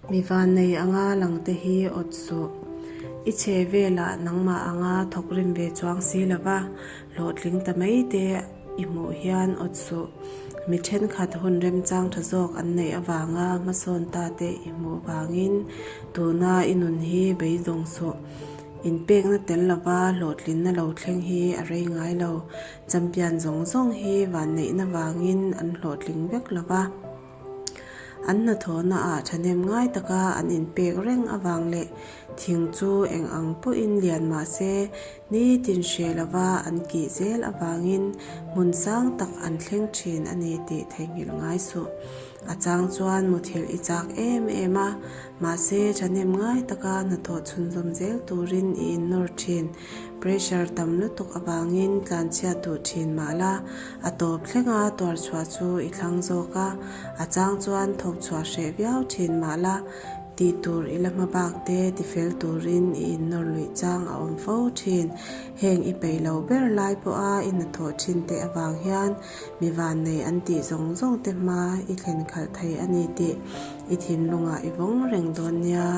Mi vannei anga langte hi awt suh. I chhe velah nangmah anga thawk rim ve chuang si lova, hlawhtling ta mai te i hmuh hian awt suh. Mi thenkhat hun remchang tha zawk an neih avanga hmasawn ta te i hmuh vangin tuna i nun hi beidawng suh. Inpekna tel lova hlawhtlinna lo thleng hi a rei ngai lo. Champion zawng zawng hi vanneihna vangin an hlawhtling vek lova. An hnathawhna ah thahnem ngai taka an inpek reng avang leh thing chu eng ang pawhin lian mah se nitin hre lova an kih zel avangin hmun sang tak an thleng thin a ni tih theihnghilh ngai suh. A chang chuan muthilh i chak em em a, mahse thahnem ngai taka hnathawh chhunzawm zel turin i innawr thin. Pressure tam lutuk avangin tlanchhiat duh thin mah la, a tawp thlenga tuar chhuah chu i thlang zawk a, a chang chuan thawk chhuah hreh viau thin mah la, tih tur i la hma bak te tifel turin i innawr luih chang a awm fo thin. Heng i peih lo ber lai pawha i hnathawh thin te avang hian mi vannei an tih zawng zawng te hma i thlen khalh thei a ni tih i thinlungah i vawng reng dawn nia.